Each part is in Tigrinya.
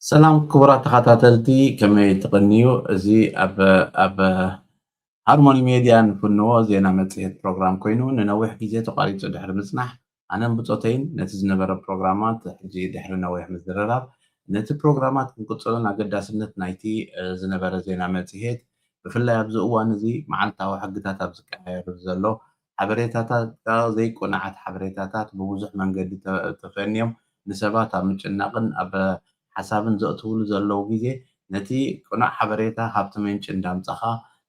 ሰላም ክቡራት ተኸታተልቲ፣ ከመይ ትቕንዩ? እዚ ኣብ ኣብ ሃርሞኒ ሜድያ ንፍንዎ ዜና መጽሔት ፕሮግራም ኮይኑ፣ ንነዊሕ ግዜ ተቋሪጹ ድሕሪ ምጽናሕ፣ ኣነን ብጾተይን ነቲ ዝነበረ ፕሮግራማት ሕጂ ድሕሪ ነዊሕ ምዝርራብ፣ ነቲ ፕሮግራማት ክንቅጽሎን ኣገዳስነት ናይቲ፣ እ፣ ዝነበረ ዜና መጽሔት፣ ብፍላይ ኣብዚ እዋን እዚ መዓልታዊ ሕግታት ኣብ ዝቀያየሩ ዘሎ ሓበሬታታት፣ ዘይቁናዓት ሓበሬታታት ብብዙሕ መንገዲ ተ-፣ ተፈንዮም ንሰባት ኣብ ምጭናቕን ኣብ ሓሳብን ዘእትውሉ ዘለዉ ግዜ፣ ነቲ ቅኑዕ ሓበሬታ ካብቲ ምንጪ እንዳምጻኻ፣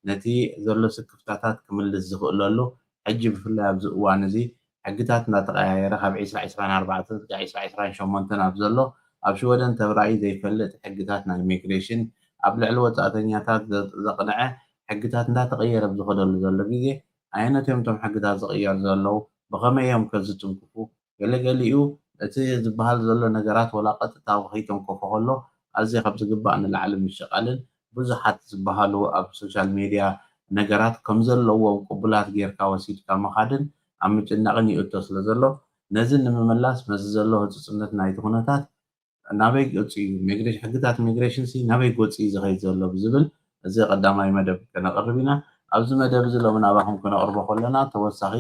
ነቲ ዘሎ ስክፍታታት ክምልስ ዝኽእለሉ፣ ሕጂ ብፍላይ ኣብዚ እዋን እዚ ሕግታት እንዳተቐያየረ፣ ካብ ዕስራ ዕስራን ኣርባዕተን እስካብ ዕስራ ዕስራን ሸሞንተን ኣብ ዘሎ፣ ኣብ ሽወደን ተራእዩ ዘይፈልጥ ሕግታት ናይ ኢሚግሬሽን፣ ኣብ ልዕሊ ወጻእተኛታት ዘ-፣ ዘቕንዐ ሕግታት እንዳተቐየረ ኣብ ዝኸደሉ ዘሎ ግዜ፣ ኣየኖት እዮም እቶም ሕግታት ዝቕየሩ ዘለዉ? ብኸመይ እዮም ከ ዝትንክፉ? ገለገሊኡ እቲ ዝበሃል ዘሎ ነገራት ወላ ቀጥታዊ ከይተንከፎ ከሎ፣ ኣዝየ ካብ ዝግባእ ንላዕሊ ምሽቓልን ብዙሓት ዝበሃሉ ኣብ ሶሻል ሜድያ ነገራት ከም ዘለዎም ቅቡላት ጌርካ ወሲድካ ምኻድን ኣብ ምጭናቕን ይእቶ ስለ ዘሎ፣ ነዚ ንምምላስ በዚ ዘሎ ህጹጽነት ናይቲ ኩነታት ናበይ ገጹ እዩ፣ ሚግሬሽ-፣ ሕግታት ኢሚግሬሽን ሲ ናበይ ገጹ እዩ ዝኸይድ ዘሎ ብዝብል እዚ ቀዳማይ መደብ ከነቕርብ ኢና። ኣብዚ መደብ እዚ ሎሚ ናባኹም ከነቕርቦ ከለና ተወሳኺ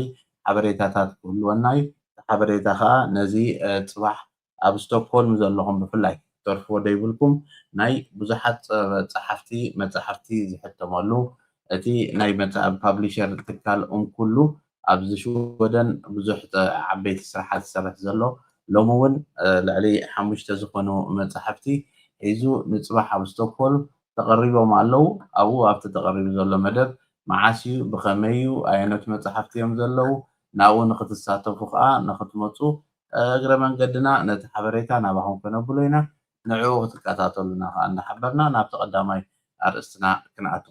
ሓበሬታታት ክህልወና እዩ። እቲ ሓበሬታ ከኣ ነዚ፣ እ፣ ጽባሕ ኣብ ስቶክሆልም ዘለኹም ብፍላይ ክትተርፍዎ ደይብልኩም ናይ ብዙሓት ጸ-፣ ጸሓፍቲ መጻሕፍቲ ዝሕተመሉ እቲ ናይ መጽ-፣ ፓብሊሸር ትካል ኡንኩሉ ኣብዚ ሽወደን ብዙሕ ጸ-፣ ዓበይቲ ስራሓት ዝሰርሕ ዘሎ ሎሚ እውን፣ እ፣ ልዕሊ ሓሙሽተ ዝኾኑ መጻሕፍቲ ሒዙ ንጽባሕ ኣብ ስቶክሆልም ተቐሪቦም ኣለዉ። ኣብኡ ኣብቲ ተቐሪቡ ዘሎ መደብ መዓስ እዩ፣ ብኸመይ እዩ፣ ኣየኖት መጻሕፍቲ እዮም ዘለዉ፣ ናብኡ ንኽትሳተፉ ከኣ ንኽትመጹ፣ እ፣ እግረ መንገድና ነቲ ሓበሬታ ናባኹም ከነብሎ ኢና። ንዕኡ ክትከታተሉና ከኣ እንዳሓበርና ናብቲ ቀዳማይ ኣርእስትና ክንኣቱ።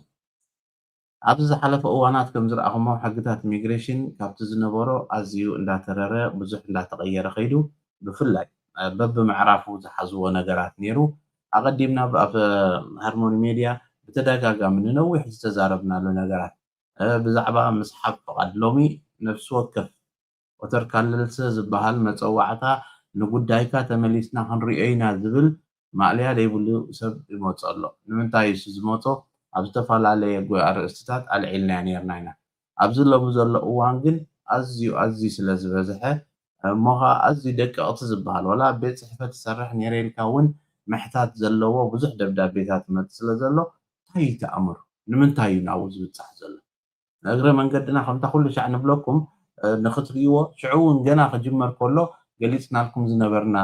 ኣብዚ ዝሓለፈ እዋናት ከም ዝረኣኹሞ ሕግታት ኢሚግሬሽን ካብቲ ዝነበሮ ኣዝዩ እንዳተረረ ብዙሕ እንዳተቐየረ ከይዱ፣ ብፍላይ፣ እ፣ በብምዕራፉ ዝሓዝዎ ነገራት ነይሩ። ኣቐዲምና ብ-፣ ኣብ ሃርሞኒ ሜድያ ብተደጋጋሚ ንነዊሕ ዝተዛረብናሉ ነገራት፣ እ፣ ብዛዕባ ምስሓብ ፍቓድ ሎሚ ነፍሲ ወከፍ ኦተርካለልሰ ዝበሃል መጸዋዕታ ንጉዳይካ ተመሊስና ክንሪኦ ኢና ዝብል ማእለያ ዘይብሉ ሰብ ይመጾ ኣሎ። ንምንታይ እዩ እሱ ዝመጾ? ኣብ ዝተፈላለየ ጎ-፣ ኣርእስትታት ኣልዒልናዮ ነይርና ኢና። ኣብዚ ሎሚ ዘሎ እዋን ግን ኣዝዩ፣ ኣዝዩ ስለ ዝበዝሐ፣ እሞ ኸኣ ኣዝዩ ደቀቕቲ ዝበሃል፣ ዋላ ኣብ ቤት ጽሕፈት እሰርሕ ነይረ ኢልካ እውን ምሕታት ዘለዎ ብዙሕ ደብዳቤታት ይመጽእ ስለ ዘሎ፣ እንታይ እዩ እቲ ኣምር? ንምንታይ እዩ ናብኡ ዝብጻሕ ዘሎ? ንእግረ መንገድና ከምታ ኩሉ ሻዕ ንብለኩም፣ እ፣ ንኽትርእይዎ፣ ሽዑ እውን ገና ክጅመር ከሎ ገሊጽናልኩም ዝነበርና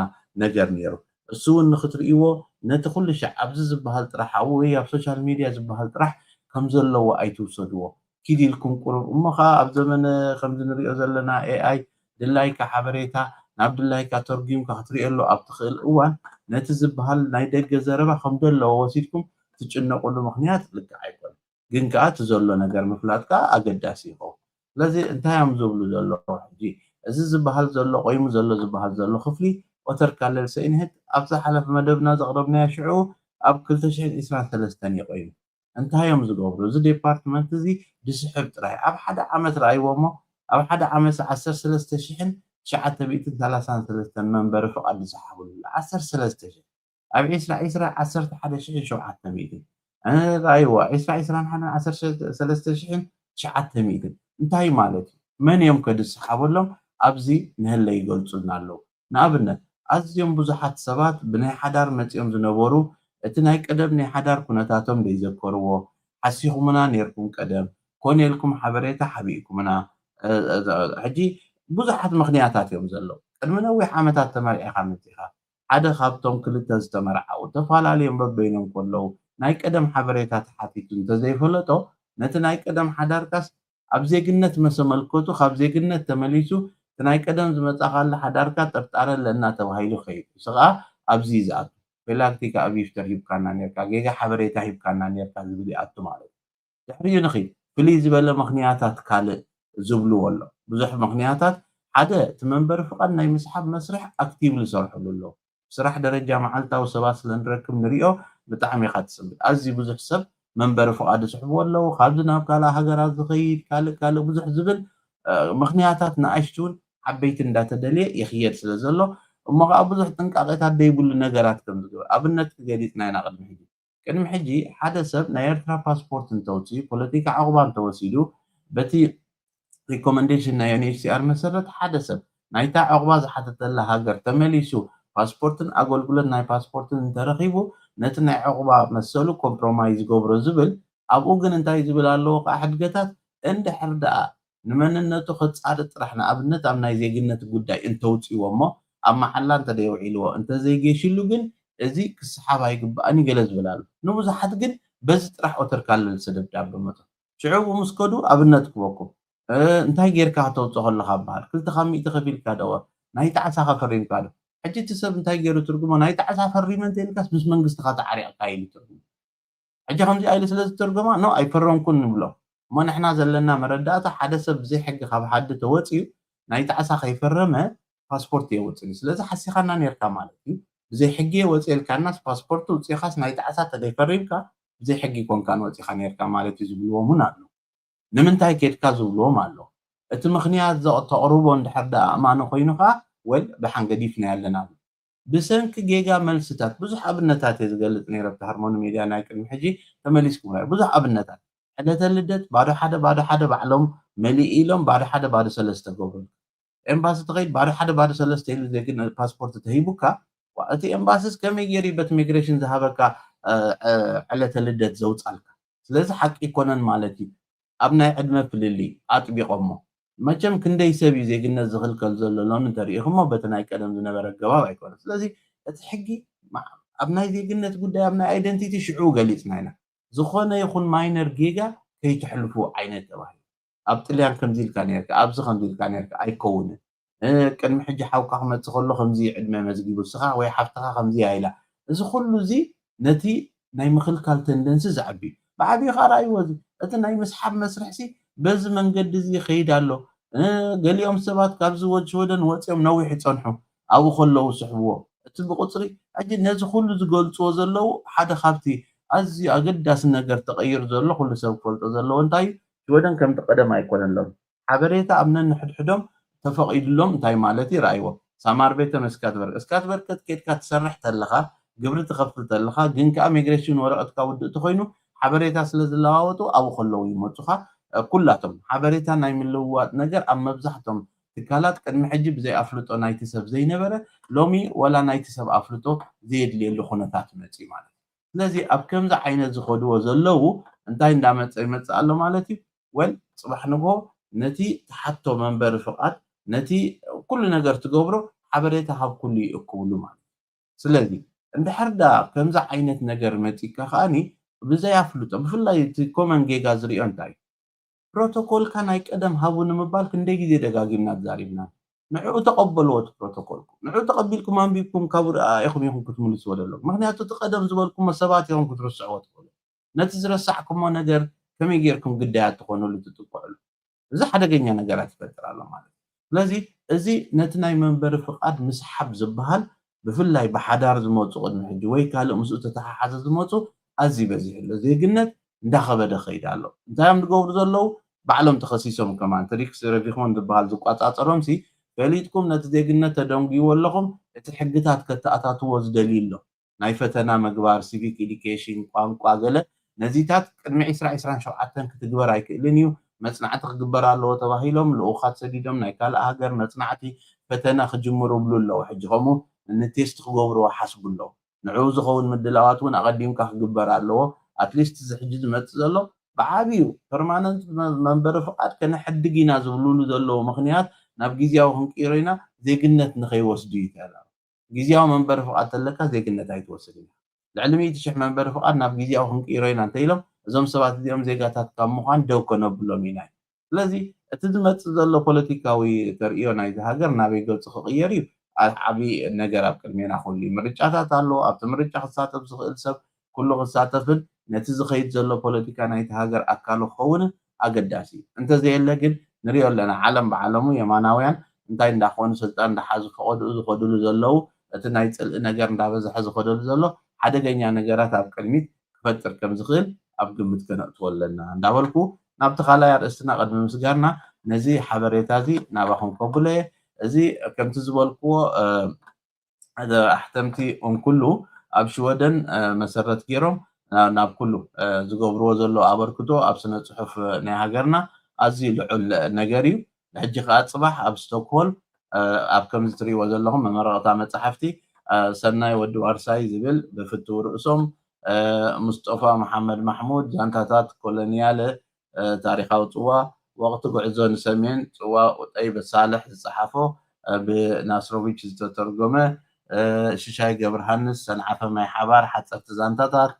ነገር ነይሩ። እሱ እውን ንኽትርእይዎ፣ ነቲ ኩሉ ሻዕ ኣብዚ ዝበሃል ጥራሕ፣ ኣብኡ ወይ ኣብ ሶሻል ሚድያ ዝበሃል ጥራሕ ከም ዘለዎ ኣይትውሰድዎ። ኪድ ኢልኩም ቁሩብ። እሞ ኸኣ ኣብ ዘመነ ከምዚ ንሪኦ ዘለና ኤ ኣይ ድላይካ ሓበሬታ ናብ ድላይካ ተርጒምካ ክትርእየሉ ኣብ ትኽእል እዋን፣ ነቲ ዝበሃል ናይ ደገ ዘረባ ከም ዘለዎ ወሲድኩም ትጭነቁሉ ምኽንያት ልክዕ ኣይኮነን። ግን ከኣ እቲ ዘሎ ነገር ምፍላጥ ከኣ ኣገዳሲ ይኸውን። ስለዚ እንታይ እዮም ዝብሉ ዘለዉ ሕጂ? እዚ ዝበሃል ዘሎ፣ ቆይሙ ዘሎ ዝበሃል ዘሎ ክፍሊ ኦተርካለልሰ ኢንሄት ኣብ ዝሓለፈ መደብና ዘቕረብናዮ ሽዑ ኣብ ክልተ ሽሕን ዕስራን ሰለስተን እዩ ቆይሙ። እንታይ እዮም ዝገብሩ? እዚ ዴፓርትመንት እዚ ድስሕብ ጥራይ። ኣብ ሓደ ዓመት ረኣይዎ እሞ፣ ኣብ ሓደ ዓመት ዓሰርተ ሰለስተ ሽሕን ትሽዓተ ሚእትን ሰላሳን ሰለስተን መንበሪ ፍቓድ ዝሰሓብሉ። ዓሰርተ ሰለስተ ሽሕ። ኣብ ዕስራ ዕስራ ዓሰርተ ሓደ ሽሕን ሸውዓተ ሚእትን። እ፣ ረኣይዎ፣ ዕስራ ዕስራን ሓደን ዓሰርተ ሰለስተ ሽሕን ትሽዓተ ሚእትን። እንታይ ማለት እዩ? መን እዮም ከ ዝሰሓበሎም? ኣብዚ ንህለ ይገልጹልና ኣለዉ። ንኣብነት፣ ኣዝዮም ብዙሓት ሰባት ብናይ ሓዳር መጺኦም ዝነበሩ፣ እቲ ናይ ቀደም ናይ ሓዳር ኩነታቶም ዘይዘከርዎ፣ ሓሲኹምና ኔርኩም ቀደም፣ ኮነ ኢልኩም ሓበሬታ ሓቢእኩምና። እ፣ እ፣ ሕጂ ብዙሓት ምኽንያታት እዮም ዘለዉ። ቅድሚ ነዊሕ ዓመታት ተመርዒኻ መጺኻ፣ ሓደ ካብቶም ክልተ ዝተመርዓዉ ተፈላለዮም በበይኖም ከለዉ፣ ናይ ቀደም ሓበሬታ ተሓቲቱ እንተዘይፈለጦ፣ ነቲ ናይ ቀደም ሓዳርካስ ኣብ ዜግነት መሰመልከቱ፣ ካብ ዜግነት ተመሊሱ፣ እቲ ናይ ቀደም ዝመጻኻሉ ሓዳርካ ጥርጣረ ኣለና ተባሂሉ ይኸይድ። ንሱ ኸኣ ኣብዚ እዩ ዝኣቱ። ፔናልቲ ከኣ ቢፍተር ሂብካና ኔርካ፣ ጌጋ ሓበሬታ ሂብካና ኔርካ ዝብል ይኣቱ ማለት እዩ። ድሕሪኡ ንኺድ፣ ፍልይ ዝበለ ምኽንያታት ካልእ ዝብልዎ ኣሎ። ብዙሕ ምኽንያታት፣ ሓደ፣ እቲ መንበሪ ፍቓድ ናይ ምስሓብ መስርሕ ኣክቲቭሊ ይሰርሕሉ ኣለዉ። ብስራሕ ደረጃ መዓልታዊ ሰባት ስለ ንረክብ ንሪኦ፣ ብጣዕሚ ኢኻ ትጽብት። ኣዝዩ ብዙሕ ሰብ መንበሪ ፍቓድ ይስሕብዎ ኣለዉ። ካብዚ ናብ ካልእ ሃገራት ዝኸይድ፣ ካልእ፣ ካልእ ብዙሕ ዝብል፣ እ፣ ምኽንያታት ንኣሽቱ እውን ዓበይቲ እንዳተደልየ ይኽየድ ስለ ዘሎ፣ እሞ ከዓ ብዙሕ ጥንቃቄታት ዘይብሉ ነገራት ከም ዝገብር ኣብነት ክገሊፅና ኢና። ቅድሚ ሕጂ ቅድሚ ሕጂ ሓደ ሰብ ናይ ኤርትራ ፓስፖርት እንተውፅኡ፣ ፖለቲካ ዕቑባ እንተወሲዱ፣ በቲ ሪኮመንዴሽን ናይ ዩኤንኤችሲኣር መሰረት ሓደ ሰብ ናይታ ዕቑባ ዝሓተተላ ሃገር ተመሊሱ ፓስፖርትን ኣገልግሎት ናይ ፓስፖርትን እንተረኺቡ፣ ነቲ ናይ ዕቑባ መሰሉ ኮምፕሮማይዝ ይገብሮ ዝብል፣ ኣብኡ ግን እንታይ ዝብል ኣለዎ ከዓ ሕድገታት፣ እንድሕር ደኣ ንመንነቱ ከጻርጥ ጥራሕ፣ ንኣብነት ኣብ ናይ ዜግነት ጉዳይ እንተውፅእዎ እሞ ኣብ መዓላ እንተደይውዒልዎ እንተዘይጌሽሉ ግን እዚ ክስሓብ ኣይግባእን እዩ ገለ ዝብል ኣሎ። ንብዙሓት ግን በዚ ጥራሕ ኦተርካለልሰ ደብዳበ መጾ። ሽዑ ምስ ከዱ ኣብነት ክበኩም እንታይ ጌርካ ከተውፅኦ ከለካ በሃል ክልተ ካብ ሚእቲ ከፊልካ ደወ ናይ ጣዕሳካ ፈሪምካ ዶ? ሕጂ እቲ ሰብ እንታይ ገይሩ ትርጉሞ ናይ ጣዕሳ ፈሪመ እንተኢልካስ ምስ መንግስትካ ተዓሪቕካ ኢሉ ትርጉሞ። ሕጂ ከምዚ ኢሉ ስለ ዝተርጎማ ኖ ኣይፈረምኩን ንብሎ። እሞ ንሕና ዘለና መረዳእታ ሓደ ሰብ ብዘይ ሕጊ ካብ ሓዲ ተወፅዩ ናይ ጣዕሳ ከይፈረመ ፓስፖርት የውፅን። ስለዚ ሓሲኻና ነርካ ማለት እዩ። ብዘይ ሕጊ የወፅየልካናስ ፓስፖርት ውፅኢኻስ ናይ ጣዕሳ ተደይፈሪምካ ብዘይ ሕጊ ኮንካ ንወፂኻ ነርካ ማለት እዩ ዝብልዎም እውን ኣሎ። ንምንታይ ኬድካ ዝብልዎም ኣሎ። እቲ ምኽንያት ተቕርቦ እንድሕር ደኣ ኣእማኒ ኮይኑ ከዓ ወል ብሓን ገዲፍና ያለና ኣሎ። ብሰንኪ ጌጋ መልስታት ብዙሕ ኣብነታት እየ ዝገልፅ ነይረ ኣብቲ ሃርሞኒ ሚድያ ናይ ቅድሚ ሕጂ ተመሊስኩም ራይ ብዙሕ ኣብነታት ዕለተ ልደት ባዶ ሓደ ባዶ ሓደ ባዕሎም መሊእ ኢሎም ባዶ ሓደ ባዶ ሰለስተ ገብሩ ኤምባሲ ተኸይድ ባዶ ሓደ ባዶ ሰለስተ ኢሉ ዜግን ፓስፖርት ተሂቡካ እቲ ኤምባሲስ ከመይ ገይሩ በቲ ሚግሬሽን ዝሃበካ ዕለተ ልደት ዘውፃልካ ስለዚ ሓቂ ይኮነን ማለት እዩ ኣብ ናይ ዕድመ ፍልልይ ኣጥቢቆሞ መቸም ክንደይ ሰብ እዩ ዜግነት ዝኽልከል ዘሎ ሎሚ እንተሪኢኹሞ በቲ ናይ ቀደም ዝነበረ ኣገባብ ኣይኮነ ስለዚ እቲ ሕጊ ኣብ ናይ ዜግነት ጉዳይ ኣብ ናይ ኣይደንቲቲ ሽዑ ገሊፅና ኢና ዝኾነ ይኹን ማይነር ጌጋ ከይትሕልፉ ዓይነት ተባሂሉ ኣብ ጥልያን ከምዚ ኢልካ ነርካ ኣብዚ ከምዚ ኢልካ ነርካ ኣይከውንን ቅድሚ ሕጂ ሓውካ ክመፅእ ከሎ ከምዚ ዕድመ መዝጊቡ እስኻ ወይ ሓፍትኻ ከምዚ ኢላ እዚ ኩሉ እዚ ነቲ ናይ ምኽልካል ተንደንሲ ዘዕቢ ብዓብዩ ከዓ ርኣይዎ እዚ እቲ ናይ ምስሓብ መስርሕሲ በዚ መንገዲ እዚ ይኸይድ ኣሎ ገሊኦም ሰባት ካብዚ ወድ ሽወደን ወፂኦም ነዊሕ ይፀንሑ ኣብኡ ከለዉ ስሕብዎ እቲ ብቁፅሪ ሕጂ ነዚ ኩሉ ዝገልፅዎ ዘለዉ ሓደ ካብቲ ኣዝዩ ኣገዳሲ ነገር ተቐይሩ ዘሎ ኩሉ ሰብ ክፈልጦ ዘለዎ እንታይ እዩ ሽወደን ከምቲ ቀደም ኣይኮነሎም ሓበሬታ ኣብ ነንሕድሕዶም ተፈቒድሎም እንታይ ማለት እዩ ረኣይዎ ሳማር ቤተም እስካትበርግ እስካትበርግ ኬድካ ትሰርሕ ተለኻ ግብሪ ትኸፍል ተለኻ ግን ከዓ ሚግሬሽን ወረቐትካ ውድእ ተኮይኑ ሓበሬታ ስለ ዝለዋወጡ ኣብኡ ከለዉ ይመፁኻ ኩላቶም ሓበሬታ ናይ ምልውዋጥ ነገር ኣብ መብዛሕቶም ትካላት ቅድሚ ሕጂ ብዘይ ኣፍልጦ ናይቲ ሰብ ዘይነበረ ሎሚ ወላ ናይቲ ሰብ ኣፍልጦ ዘየድልየሉ ኩነታት መፅዩ ማለት እዩ ስለዚ ኣብ ከምዚ ዓይነት ዝኸድዎ ዘለዉ እንታይ እንዳመፀ ይመፅእ ኣሎ ማለት እዩ ወል ፅባሕ ንግሆ ነቲ ትሓቶ መንበሪ ፍቓድ ነቲ ኩሉ ነገር ትገብሮ ሓበሬታ ካብ ኩሉ ይእክብሉ ማለት እዩ ስለዚ እንድሕር ዳ ከምዚ ዓይነት ነገር መፂካ ከዓኒ ብዘይ ኣፍልጦ ብፍላይ እቲ ኮመን ጌጋ ዝሪኦ እንታይ ፕሮቶኮልካ ናይ ቀደም ሃቡ ንምባል ክንደይ ግዜ ደጋጊምና ተዛሪብና ንዕኡ ተቐበልዎ እቲ ፕሮቶኮልኩም ንዕኡ ተቐቢልኩም ኣንቢብኩም ካብ ርኣ ኢኹም ኢኹም ክትምልስዎ ዘለኩም ምክንያቱ እቲ ቀደም ዝበልኩሞ ሰባት ኢኹም ክትርስዕዎ ትኽእሉ ነቲ ዝረሳዕኩሞ ነገር ከመይ ጌርኩም ግዳያት ትኾኑሉ ትጥቅዕሉ እዚ ሓደገኛ ነገራት ይፈጥር ኣሎ ማለት እዩ ስለዚ እዚ ነቲ ናይ መንበሪ ፍቓድ ምስሓብ ዝበሃል ብፍላይ ብሓዳር ዝመፁ ቅድሚ ሕጂ ወይ ካልእ ምስኡ ተተሓሓዘ ዝመፁ ኣዝዩ በዚሑ ኣሎ ዜግነት እንዳኸበደ ኸይድ ኣሎ እንታይ እዮም ዝገብሩ ዘለዉ ባዕሎም ተኸሲሶም ከማን ትሪክስ ረቪኾን ዝበሃል ዝቋፃፀሮም ሲ ፈሊጥኩም ነቲ ዜግነት ተደንጉይዎ ኣለኹም እቲ ሕግታት ከተኣታትዎ ዝደልዩ ኣሎ ናይ ፈተና ምግባር፣ ሲቪክ ኢዲኬሽን፣ ቋንቋ ገለ ነዚታት ቅድሚ ዕስራ ዕስራን ሸውዓተን ክትግበር ኣይክእልን እዩ፣ መጽናዕቲ ክግበር ኣለዎ ተባሂሎም ልኡኻት ሰዲዶም ናይ ካልእ ሃገር መጽናዕቲ ፈተነ ክጅምሩ ይብሉ ኣለዉ። ሕጂ ከምኡ ንቴስት ክገብርዎ ሓስቡ ኣለዉ። ንዕኡ ዝኸውን ምድላዋት እውን ኣቐዲምካ ክግበር ኣለዎ። ኣትሊስት እዚ ሕጂ ዝመጽእ ዘሎ ብዓብዩ ፐርማነንት መንበሪ ፍቓድ ከነሕድግ ኢና ዝብሉሉ ዘለዉ ምኽንያት ናብ ግዝያዊ ክንቅይሮ ኢና ዜግነት ንኸይወስዱ እዩ ተላ ግዝያዊ መንበሪ ፍቓድ ተለካ ዜግነት ኣይትወስድ ኢና። ልዕሊ ሚእቲ ሽሕ መንበሪ ፍቓድ ናብ ግዝያዊ ክንቅይሮ ኢና እንተኢሎም እዞም ሰባት እዚኦም ዜጋታት ካብ ምዃን ደው ከነብሎም ኢና። ስለዚ እቲ ዝመፅእ ዘሎ ፖለቲካዊ ተርእዮ ናይዚ ሃገር ናበይ ገፁ ክቕየር እዩ ዓብዪ ነገር ኣብ ቅድሜና ክህሉ እዩ። ምርጫታት ኣለዎ። ኣብቲ ምርጫ ክሳተፍ ዝኽእል ሰብ ኩሉ ክሳተፍን ነቲ ዝኸይድ ዘሎ ፖለቲካ ናይቲ ሃገር ኣካሉ ክኸውንን ኣገዳሲ እዩ። እንተዘየለ ግን ንሪኦ ኣለና። ዓለም ብዓለሙ የማናውያን እንታይ እንዳኾኑ ስልጣን እንዳሓዙ ፈቐድኡ ዝኸድሉ ዘለዉ እቲ ናይ ፅልኢ ነገር እንዳበዝሐ ዝኸደሉ ዘሎ ሓደገኛ ነገራት ኣብ ቅድሚት ክፈጥር ከም ዝኽእል ኣብ ግምት ከነእትዎ ኣለና እንዳበልኩ ናብቲ ካልኣይ ኣርእስትና ቅድሚ ምስጋርና ነዚ ሓበሬታ እዚ ናባኹም ከብሎ እየ። እዚ ከምቲ ዝበልክዎ ኣሕተምቲ እንኩሉ ኣብ ሽወደን መሰረት ገይሮም ናብ ኩሉ ዝገብርዎ ዘሎ ኣበርክቶ ኣብ ስነ ፅሑፍ ናይ ሃገርና ኣዝዩ ልዑል ነገር እዩ። ሕጂ ከዓ ፅባሕ ኣብ ስቶክሆልም ኣብ ከምዚ ትሪእዎ ዘለኹም መመረቕታ መፅሓፍቲ ሰናይ ወዲ ዋርሳይ ዝብል ብፍትው ርእሶም፣ ሙስጠፋ መሓመድ ማሕሙድ ዛንታታት ኮሎንያለ፣ ታሪኻዊ ፅዋ፣ ወቕቲ ጉዕዞ ንሰሜን ፅዋ፣ ቁጠይ በሳልሕ ዝፀሓፎ፣ ብናስሮቪች ዝተተርጎመ፣ ሽሻይ ገብርሃንስ ሰንዓፈ ማይ ሓባር ሓፀርቲ ዛንታታት፣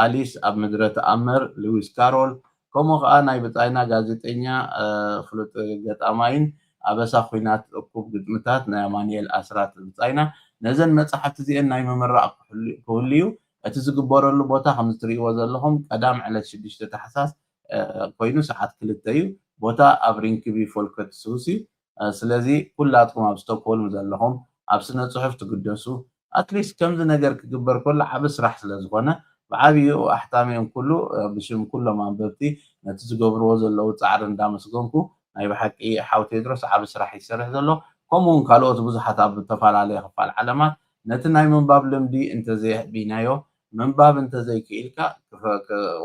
ኣሊስ ኣብ ምድረ ተኣምር፣ ሉዊስ ካሮል፣ ከምኡ ከዓ ናይ ብፃይና ጋዜጠኛ ፍሉጥ ገጣማይን ኣበሳ ኩናት እኩብ ግጥምታት ናይ ኣማንኤል ኣስራት ብፃይና። ነዘን መፅሓፍቲ እዚአን ናይ ምምራቕ ክህልዩ እቲ ዝግበረሉ ቦታ ከምዚ ትሪእዎ ዘለኹም ቀዳም ዕለት ሽዱሽተ ታሕሳስ ኮይኑ ሰዓት ክልተ እዩ። ቦታ ኣብ ሪንክቢ ፎልከትስሁስ እዩ። ስለዚ ኩላትኩም ኣብ ስቶክሆልም ዘለኹም ኣብ ስነ ፅሑፍ ትግደሱ ኣትሊስት ከምዚ ነገር ክግበር ከሎ ዓቢ ስራሕ ስለ ዝኾነ ብዓብይኡ ኣሕታሚኦም ኩሉ ብሽም ኩሎም ኣንበብቲ ነቲ ዝገብርዎ ዘለዉ ፃዕሪ እንዳመስገንኩ ናይ ብሓቂ ሓው ቴድሮስ ዓቢ ስራሕ ይሰርሕ ዘሎ። ከምኡ እውን ካልኦት ብዙሓት ኣብ ዝተፈላለየ ክፋል ዓለማት ነቲ ናይ ምንባብ ልምዲ እንተዘየዕቢናዮ ምንባብ እንተዘይክኢልካ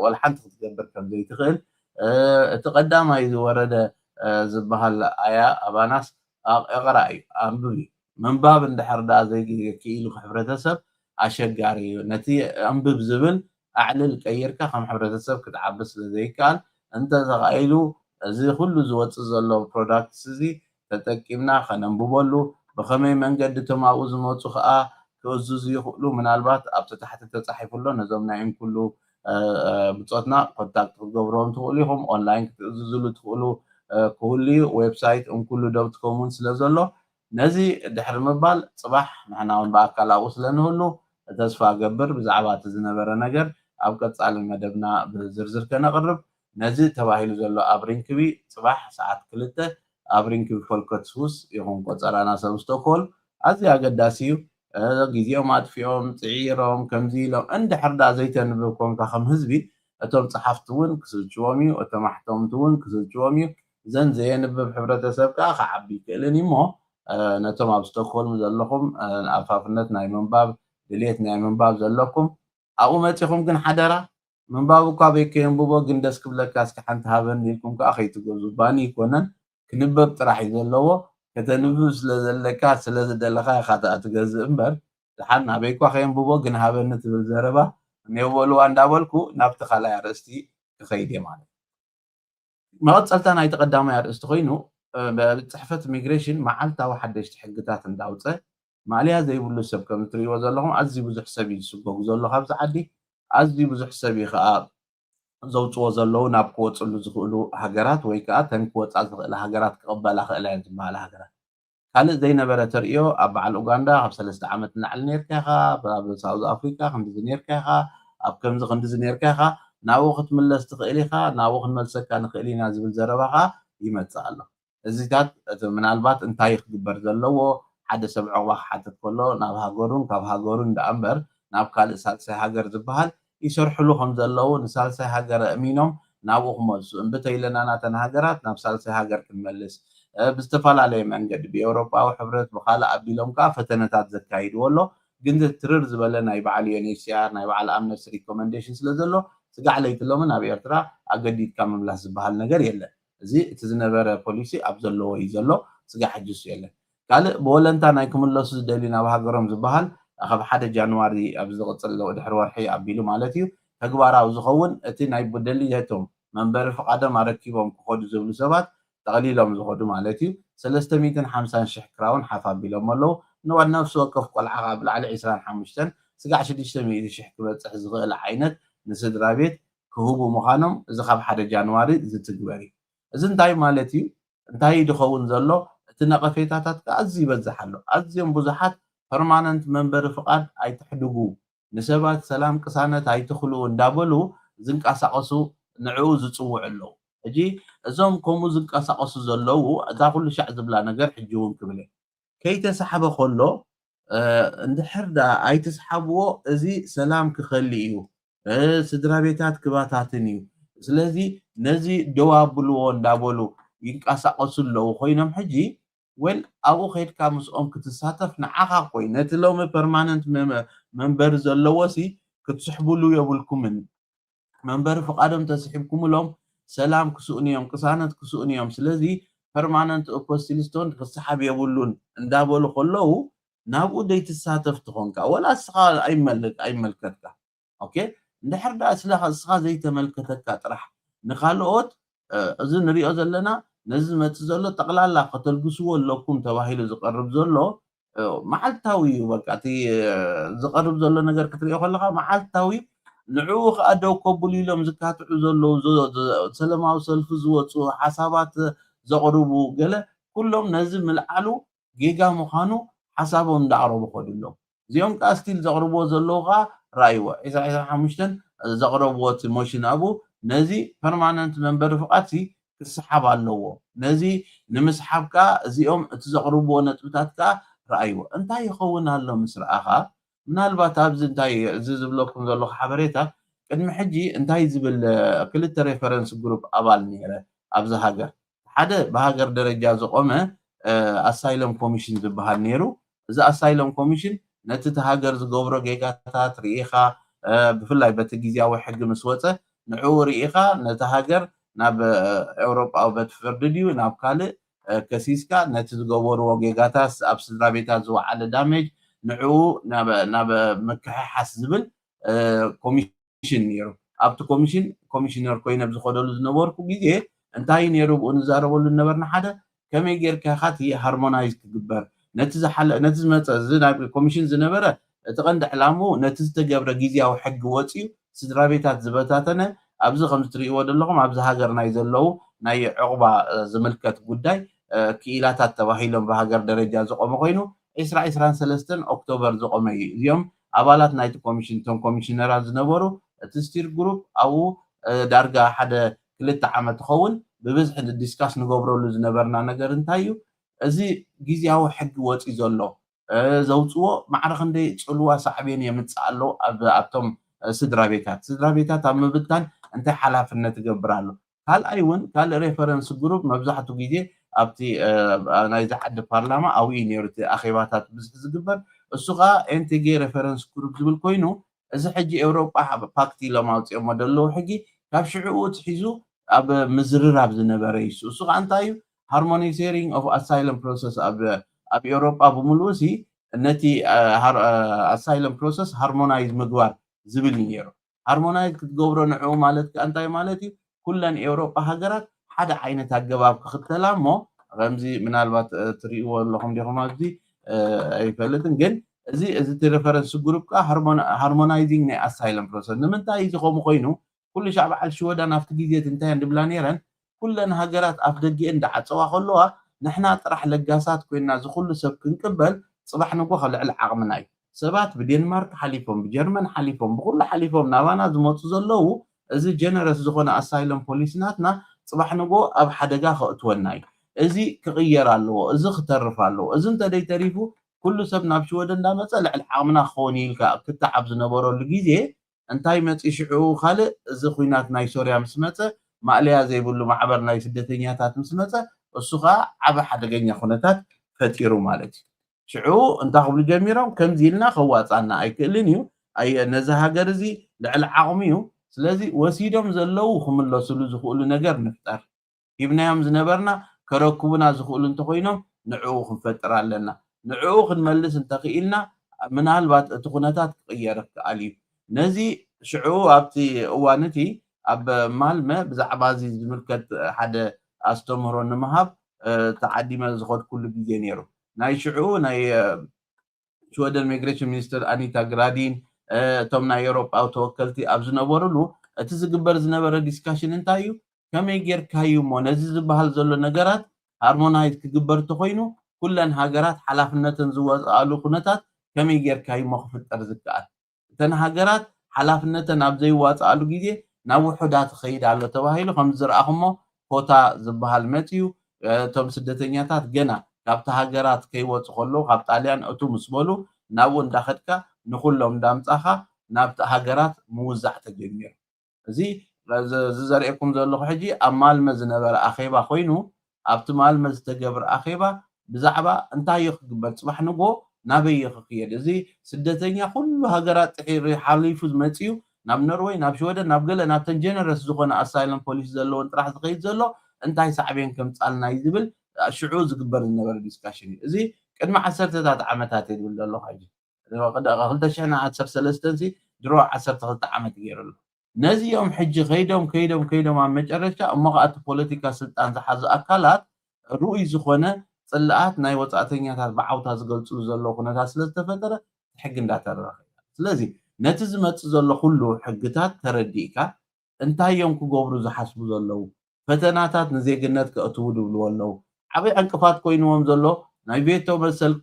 ወላ ሓንቲ ክትገብር ከም ዘይትኽእል እቲ ቀዳማይ ዝወረደ ዝበሃል ኣያ ኣባናስ እቕራ እዩ፣ ኣንብብ እዩ። ምንባብ እንድሕር ደኣ ዘይክኢሉ ሕብረተሰብ ኣሸጋሪ እዩ። ነቲ ኣንብብ ዝብል ኣዕልል ቀይርካ ከም ሕብረተሰብ ክትዓቢ ስለ ዘይከኣል እንተተኻኢሉ እዚ ኩሉ ዝወፅእ ዘሎ ፕሮዳክትስ እዚ ተጠቂምና ከነንብበሉ ብኸመይ መንገዲ እቶም ኣብኡ ዝመፁ ከዓ ክእዝዙ ይኽእሉ ምናልባት ኣብቲ ታሕቲ ተፃሒፉ ኣሎ ነዞም ናይ እንኩሉ ብፆትና ኮንታክት ክትገብርዎም ትኽእሉ ኢኹም ኦንላይን ክትእዝዝሉ ትኽእሉ ክህሉ እዩ ዌብሳይት እንኩሉ ዶት ኮም እውን ስለ ዘሎ ነዚ ድሕሪ ምባል ፅባሕ ንሕና እውን ብኣካል ኣብኡ ስለ ንህሉ ተስፋ ገብር ብዛዕባ እቲ ዝነበረ ነገር ኣብ ቀፃሊ መደብና ብዝርዝር ከነቕርብ ነዚ ተባሂሉ ዘሎ ኣብ ሪንክቢ ፅባሕ ሰዓት ክልተ ኣብ ሪንክቢ ፎልከትስሁስ ይኹን ቆፀራና ሰብ ስቶክሆልም ኣዝዩ ኣገዳሲ እዩ። ግዜኦም ኣጥፊኦም ፅዒሮም ከምዚ ኢሎም እንድሕር ዳ ዘይተንብብ ኮንካ ከም ህዝቢ እቶም ፀሓፍቲ እውን ክስልችዎም እዩ፣ እቶም ኣሕተምቲ እውን ክስልችዎም እዩ። ዘን ዘየንብብ ሕብረተሰብ ከዓ ክዓቢ ይክእልን እዩ እሞ ነቶም ኣብ ስቶክሆልም ዘለኹም ኣፋፍነት ናይ ምንባብ ድሌት ናይ ምንባብ ዘለኩም ኣብኡ መፂኹም ግን ሓደራ ምንባብ እኳ በይ ከየንብቦ ግን ደስ ክብለካ እስኪ ሓንቲ ሃበኒ ኢልኩም ከዓ ከይትገዙ ባኒ ይኮነን ክንበብ ጥራሕ እዩ ዘለዎ ከተንብብ ስለ ዘለካ ስለ ዝደለካ ኢካ ትገዝእ እምበር ድሓን ናበይ እኳ ከየንብቦ ግን ሃበኒ ትብል ዘረባ እኔው በልዋ እንዳበልኩ ናብቲ ካልኣይ ኣርእስቲ ክኸይድ እየ ማለት እዩ መቐፀልታ ናይቲ ቀዳማይ ኣርእስቲ ኮይኑ ቤት ፅሕፈት ኢሚግሬሽን መዓልታዊ ሓደሽቲ ሕግታት እንዳውፀ ማእለያ ዘይብሉ ሰብ ከም እትሪእዎ ዘለኹም ኣዝዩ ብዙሕ ሰብ እዩ ዝስጎጉ ዘሎ ካብዚ ዓዲ ኣዝዩ ብዙሕ ሰብ እዩ ከዓ ዘውፅዎ ዘለዉ ናብ ክወፅሉ ዝኽእሉ ሃገራት ወይ ከዓ ተን ክወፃ ዝኽእላ ሃገራት ክቕበላ ክእላ እየን ዝበሃላ ሃገራት ካልእ ዘይነበረ ተርእዮ ኣብ በዓል ኡጋንዳ ካብ ሰለስተ ዓመት ንላዕሊ ነርካ ኢኻ ኣብ ሳውዝ ኣፍሪካ ክንድዚ ነርካ ኢኻ ኣብ ከምዚ ክንድዚ ነርካ ኢኻ ናብኡ ክትምለስ ትኽእል ኢኻ ናብኡ ክንመልሰካ ንኽእል ኢና ዝብል ዘረባ ከዓ ይመፅእ ኣሎ እዚታት እቲ ምናልባት እንታይ ክግበር ዘለዎ ሓደ ሰብ ዕቑባ ክሓትት ከሎ ናብ ሃገሩን ካብ ሃገሩን ደኣ እምበር ናብ ካልእ ሳልሳይ ሃገር ዝበሃል ይሰርሕሉ ከም ዘለዉ ንሳልሳይ ሃገር ኣእሚኖም ናብኡ ክመልሱ እምብተ ኢለና ናተን ሃገራት ናብ ሳልሳይ ሃገር ክንመልስ ብዝተፈላለየ መንገዲ ብኤውሮጳዊ ሕብረት ብካልእ ኣቢሎም ከዓ ፈተነታት ዘካይድዎ ኣሎ ግን ትርር ዝበለ ናይ በዓል ዩኤንኤችሲኣር ናይ በዓል ኣምነስቲ ሪኮመንዴሽን ስለ ዘሎ ስጋዕ ለይትሎምን ኣብ ኤርትራ ኣገዲድካ ምምላስ ዝበሃል ነገር የለን እዚ እቲ ዝነበረ ፖሊሲ ኣብ ዘለዎ እዩ ዘሎ ስጋዕ ሕጂ እሱ የለን ካልእ ብወለንታ ናይ ክምለሱ ዝደልዩ ናብ ሃገሮም ዝበሃል ካብ ሓደ ጃንዋሪ ኣብ ዝቕፅል ድሕሪ ወርሒ ኣቢሉ ማለት እዩ ተግባራዊ ዝኸውን እቲ ናይ ብደልየቶም መንበሪ ፍቓዶም ኣረኪቦም ክኸዱ ዝብሉ ሰባት ጠቕሊሎም ዝኸዱ ማለት እዩ ሰለስተ ሚእትን ሓምሳን ሽሕ ክራውን ሓፍ ኣቢሎም ኣለዉ ንዋድ ነፍሲ ወከፍ ቆልዓ ካብ ላዕሊ ዕስራን ሓሙሽተን ስጋዕ ሽዱሽተ ሚእቲ ሽሕ ክበፅሕ ዝኽእል ዓይነት ንስድራ ቤት ክህቡ ምዃኖም እዚ ካብ ሓደ ጃንዋሪ ዝትግበር እዩ እዚ እንታይ ማለት እዩ እንታይ ድኸውን ዘሎ እቲ ነቐፌታታት ከዓ ኣዝዩ ይበዝሕ ኣሎ ኣዝዮም ብዙሓት ፐርማነንት መንበሪ ፍቓድ ኣይትሕድጉ ንሰባት ሰላም ቅሳነት ኣይትኽልኡ እንዳበሉ ዝንቀሳቐሱ ንዕኡ ዝፅውዑ ኣለዉ ሕጂ እዞም ከምኡ ዝንቀሳቐሱ ዘለዉ እዛ ኩሉ ሻዕ ዝብላ ነገር ሕጂ እውን ክብል ከይተሳሕበ ከሎ እንድሕር ደኣ ኣይትስሓብዎ እዚ ሰላም ክኸሊ እዩ ስድራ ቤታት ክባታትን እዩ ስለዚ ነዚ ደው ኣብልዎ እንዳበሉ ይንቀሳቐሱ ኣለዉ ኮይኖም ሕጂ ወል ኣብኡ ከይድካ ምስኦም ክትሳተፍ ንዓኻ ኮይ ነቲ ሎሚ ፐርማነንት መንበሪ ዘለዎ ሲ ክትስሕብሉ የብልኩምን። መንበሪ ፍቓዶም ተስሒብኩምሎም ሰላም ክስእኑ እዮም፣ ቅሳነት ክስእኑ እዮም። ስለዚ ፐርማነንት ኦፖስቲል ስቶን ክሰሓብ የብሉን እንዳበሉ ከለዉ ናብኡ ደይትሳተፍ ትኾንካ ወላ እስኻ ኣይመልክ ኣይመልከትካ። ኦኬ እንድሕር ደኣ ስለኻ እስኻ ዘይተመልከተካ ጥራሕ ንኻልኦት እዚ ንሪኦ ዘለና ነዚ ዝመፅእ ዘሎ ጠቕላላ ከተልግስዎ ኣለኩም ተባሂሉ ዝቐርብ ዘሎ መዓልታዊ እዩ። በቃ እቲ ዝቐርብ ዘሎ ነገር ክትሪኦ ከለኻ መዓልታዊ ንዕኡ ከዓ ደው ከብሉ ኢሎም ዝካትዑ ዘለዉ ሰለማዊ ሰልፊ ዝወፁ ሓሳባት ዘቕርቡ ገለ ኩሎም ነዚ ምልዓሉ ጌጋ ምዃኑ ሓሳቦም እንዳቕረቡ ከዱ ኣለዉ። እዚኦም ከዓ ስቲል ዘቕርብዎ ዘለዉ ከዓ ረኣይዎ ዕስራ ዕስራ ሓሙሽተ ዘቕረብዎ እቲ ሞሽን ኣብኡ ነዚ ፐርማነንት መንበሪ ፍቓድ ክስሓብ ኣለዎ። ነዚ ንምስሓብ ከዓ እዚኦም እቲ ዘቕርብዎ ነጥብታት ከዓ ረኣይዎ። እንታይ ይኸውን ኣሎ ምስ ረኣኻ ምናልባት ኣብዚ እንታይ እዚ ዝብለኩም ዘለኹ ሓበሬታ ቅድሚ ሕጂ እንታይ ዝብል ክልተ ሬፈረንስ ግሩፕ ኣባል ነይረ ኣብዚ ሃገር ሓደ ብሃገር ደረጃ ዝቆመ ኣሳይለም ኮሚሽን ዝበሃል ነይሩ። እዚ ኣሳይለም ኮሚሽን ነቲ እቲ ሃገር ዝገብሮ ጌጋታት ርኢኻ ብፍላይ በቲ ግዜያዊ ሕጊ ምስ ወፀ ንዕኡ ርኢኻ ነቲ ሃገር ናብ ኤውሮጳዊ ቤት ፍርዲ ድዩ ናብ ካልእ ከሲስካ ነቲ ዝገበርዎ ጌጋታት ኣብ ስድራ ቤታት ዝወዓለ ዳሜጅ ንዕኡ ናብ ምክሕሓስ ዝብል ኮሚሽን ነይሩ። ኣብቲ ኮሚሽን ኮሚሽነር ኮይነ ኣብ ዝኸደሉ ዝነበርኩ ግዜ እንታይ ነይሩ ብኡ ንዛረበሉ ዝነበርና ሓደ ከመይ ጌርካ ኢኻ እቲ ሃርሞናይዝ ክግበር ነቲ ዝሓለ ነቲ ዝመፀ እዚ ናይ ኮሚሽን ዝነበረ እቲ ቀንዲ ዕላምኡ ነቲ ዝተገብረ ግዜያዊ ሕጊ ወፂኡ ስድራ ቤታት ዝበታተነ ኣብዚ ከም እትርእይዎ ዘለኹም ኣብዚ ሃገር ናይ ዘለዉ ናይ ዕቑባ ዝምልከት ጉዳይ ክኢላታት ተባሂሎም ብሃገር ደረጃ ዝቆመ ኮይኑ ዕስራ ዕስራን ሰለስተን ኦክቶበር ዝቆመ እዩ። እዚኦም ኣባላት ናይቲ ኮሚሽን እቶም ኮሚሽነራት ዝነበሩ እቲ ስቲር ግሩፕ ኣብኡ ዳርጋ ሓደ ክልተ ዓመት ትኸውን ብብዝሒ ዲስካስ ንገብረሉ ዝነበርና ነገር እንታይ እዩ እዚ ግዜያዊ ሕጊ ወፂ ዘሎ ዘውፅዎ ማዕረ ክንደይ ፅልዋ ሳዕቤን የምፅእ ኣሎ ኣብቶም ስድራ ቤታት ስድራ ቤታት ኣብ ምብታን እንታይ ሓላፍነት ይገብር ኣሎ ካልኣይ እውን ካልእ ሬፈረንስ ግሩፕ መብዛሕቱ ግዜ ኣብቲ ናይዚ ዓዲ ፓርላማ ኣብኡ ነይሩ እቲ ኣኼባታት ብዝሒ ዝግበር እሱ ከዓ ኤንቲጌ ሬፈረንስ ግሩፕ ዝብል ኮይኑ እዚ ሕጂ ኤውሮጳ ፓክት ኢሎም ኣውፅኦሞ ዘለዉ ሕጊ ካብ ሽዕኡ ትሒዙ ኣብ ምዝርራብ ዝነበረ እዩ እሱ ከዓ እንታይ እዩ harmonizing of asylum process ኣብ ኤውሮጳ ብምሉኡ ሲ ነቲ asylum process harmonize ምግባር ዝብል እዩ ነይሩ harmonize ክትገብሮ ንዕኡ ማለት ከዓ እንታይ ማለት እዩ ኩለን ኤውሮጳ ሃገራት ሓደ ዓይነት ኣገባብ ክኽተላ እሞ ከምዚ ምናልባት ትሪእዎ ኣለኹም ዲኹም ኣብዚ ኣይፈልጥን ግን እዚ እዚ እቲ reference group ከዓ harmonizing ናይ asylum process ንምንታይ እዚ ከምኡ ኮይኑ ኩሉ ሻዕ በዓል ሽወዳን ኣብቲ ግዜ እቲ እንታይ እየን ዝብላ ነይረን ኩለን ሃገራት ኣፍ ደጊኤን ዝዓፀዋ ከለዋ ንሕና ጥራሕ ለጋሳት ኮይና እዚ ኩሉ ሰብ ክንቅበል ፅባሕ ንጎ ካብ ልዕሊ ዓቕምና እዩ ሰባት ብዴንማርክ ሓሊፎም ብጀርመን ሓሊፎም ብኩሉ ሓሊፎም ናባና ዝመፁ ዘለዉ እዚ ጀነረስ ዝኾነ ኣሳይሎም ፖሊሲ ናትና ፅባሕ ንጎ ኣብ ሓደጋ ከእትወና እዩ እዚ ክቕየር ኣለዎ እዚ ክተርፍ ኣለዎ እዚ እንተደይ ተሪፉ ኩሉ ሰብ ናብ ሽወደን እንዳመፀ ልዕሊ ዓቕምና ክኸውን ኢልካ ክትዓብ ዝነበረሉ ግዜ እንታይ መፂ ሽዑ ካልእ እዚ ኩናት ናይ ሶርያ ምስ መፀ ማእለያ ዘይብሉ ማዕበር ናይ ስደተኛታት ምስ መፀ እሱ ከዓ ዓበ ሓደገኛ ኩነታት ፈጢሩ ማለት እዩ ሽዑ እንታይ ክብሉ ጀሚሮም ከምዚ ኢልና ከዋፃና ኣይክእልን እዩ ነዚ ሃገር እዚ ልዕሊ ዓቕሚ እዩ ስለዚ ወሲዶም ዘለዉ ክምለስሉ ዝኽእሉ ነገር ንፍጠር ሂብናዮም ዝነበርና ከረክቡና ዝኽእሉ እንተኾይኖም ንዕኡ ክንፈጥር ኣለና ንዕኡ ክንመልስ እንተኽኢልና ምናልባት እቲ ኩነታት ክቕየር ክኣል እዩ ነዚ ሽዑ ኣብቲ እዋን እቲ ኣብ ማልመ ብዛዕባ እዚ ዝምልከት ሓደ ኣስተምህሮ ንምሃብ ተዓዲመ ዝኸድኩሉ ግዜ ነይሩ ናይ ሽዑ ናይ ሽወደን ሚግሬሽን ሚኒስትር ኣኒታ ግራዲን እቶም ናይ ኤውሮጳዊ ተወከልቲ ኣብ ዝነበሩሉ እቲ ዝግበር ዝነበረ ዲስካሽን እንታይ እዩ ከመይ ጌርካዩ እሞ ነዚ ዝበሃል ዘሎ ነገራት ሃርሞናይዝ ክግበር እንተኮይኑ ኩለን ሃገራት ሓላፍነተን ዝወፅኣሉ ኩነታት ከመይ ጌርካዩ እሞ ክፍጠር ዝከኣል እተን ሃገራት ሓላፍነተን ኣብ ዘይዋፅኣሉ ግዜ ናብ ውሑዳት ይኸይድ ኣሎ ተባሂሉ ከም ዝረኣኹሞ ኮታ ዝበሃል መፅዩ እቶም ስደተኛታት ገና ካብቲ ሃገራት ከይወፁ ከለዉ ካብ ጣልያን እቱ ምስ በሉ ናብኡ እንዳኸድካ ንኩሎም እንዳምፃኻ ናብቲ ሃገራት ምውዛዕ ተጀሚሩ እዚ ዝዘርእየኩም ዘለኹ ሕጂ ኣብ ማልመ ዝነበረ ኣኼባ ኮይኑ ኣብቲ ማልመ ዝተገብረ ኣኼባ ብዛዕባ እንታይ እዩ ክግበር፣ ጽባሕ ንጎ ናበይ እዩ ክኽየድ። እዚ ስደተኛ ኩሉ ሃገራት ጥሒሩ ሓሊፉ መጺኡ ናብ ኖርወይ፣ ናብ ሽወደን፣ ናብ ገለ ናብተን ጀነረስ ዝኾነ ኣሳይለም ፖሊሲ ዘለዎን ጥራሕ ዝኸይድ ዘሎ እንታይ ሳዕቤን ከምጻልና እዩ ዝብል ሽዑ ዝግበር ዝነበረ ዲስካሽን እዩ። እዚ ቅድሚ ዓሰርተታት ዓመታት እየ ዝብል ዘለኹ። ሕጂ ክልተ ሽሕን ዓሰርተ ሰለስተን ሲ ድሮ ዓሰርተ ክልተ ዓመት ገይሩ ኣሎ። ነዚኦም ሕጂ ከይዶም ከይዶም ከይዶም ኣብ መጨረሻ እሞ ከዓ እቲ ፖለቲካ ስልጣን ዝሓዙ ኣካላት ርኡይ ዝኾነ ጽልኣት ናይ ወጻእተኛታት ብዓውታ ዝገልጽሉ ዘለዉ ኩነታት ስለ ዝተፈጠረ ሕጊ እንዳተረረኸ። ስለዚ ነቲ ዝመጽእ ዘሎ ኩሉ ሕግታት ተረዲእካ እንታይ እዮም ክገብሩ ዝሓስቡ ዘለዉ? ፈተናታት ንዜግነት ከእትዉ ድብልዎ ኣለዉ። ዓበይ ዕንቅፋት ኮይንዎም ዘሎ ናይ ቬቶ መሰል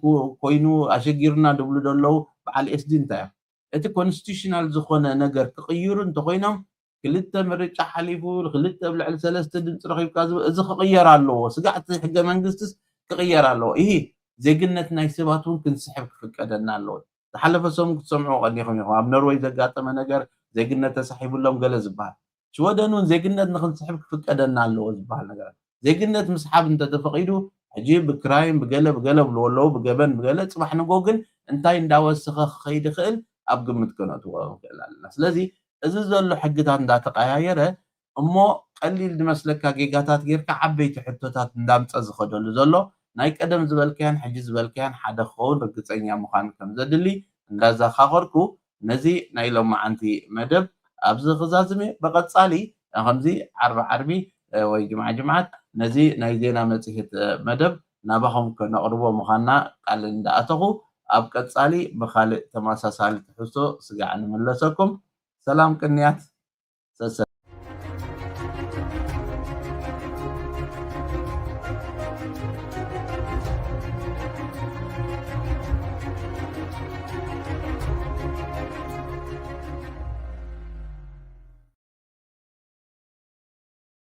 ኮይኑ ኣሸጊርና ድብሉ ዘለዉ በዓል ኤስዲ እንታይ እዮም? እቲ ኮንስቲቱሽናል ዝኾነ ነገር ክቕይሩ እንተኮይኖም ክልተ ምርጫ ሓሊፉ ክልተ ኣብ ልዕሊ ሰለስተ ድምፂ ረኺብካ ዝብል እዚ ክቕየር ኣለዎ። ስጋዕቲ ሕገ መንግስትስ ክቕየር ኣለዎ። ይህ ዜግነት ናይ ሰባት እውን ክንስሕብ ክፍቀደና ኣለዎ። ዝሓለፈ ሰሙን ክትሰምዑ ቀኒኹም ኢኹም። ኣብ ኖርወይ ዘጋጠመ ነገር ዜግነት ተሳሒቡሎም ገለ ዝበሃል። ሽወደን እውን ዜግነት ንክንስሕብ ክፍቀደና ኣለዎ ዝበሃል ነገር። ዜግነት ምስሓብ እንተተፈቒዱ ሕጂ ብክራይም ብገለ ብገለ ብልዎ ኣለዉ ብገበን ብገለ ጽባሕ ንጎ ግን እንታይ እንዳወሰኸ ክኸይድ ይኽእል ኣብ ግምት ከነእትዎ ንኽእል ኣለና። ስለዚ እዚ ዘሎ ሕግታት እንዳተቀያየረ እሞ ቀሊል ዝመስለካ ጌጋታት ጌርካ ዓበይቲ ሕቶታት እንዳምፀ ዝኸደሉ ዘሎ ናይ ቀደም ዝበልካያን ሕጂ ዝበልካያን ሓደ ክኸውን ርግፀኛ ምዃን ከም ዘድሊ እንዳዘኻኸርኩ ነዚ ናይ ሎማዓንቲ መደብ ኣብዚ ክዛዝም እየ። ብቐጻሊ ከምዚ ዓርቢ ዓርቢ ወይ ጅምዓ ጅምዓት ነዚ ናይ ዜና መጽሔት መደብ ናባኹም ከነቕርቦ ምዃንና ቃል እንዳኣተኹ ኣብ ቀጻሊ ብኻልእ ተመሳሳሊ ትሕዝቶ ስጋዕ ንምለሰኩም። ሰላም ቅንያት ሰሰ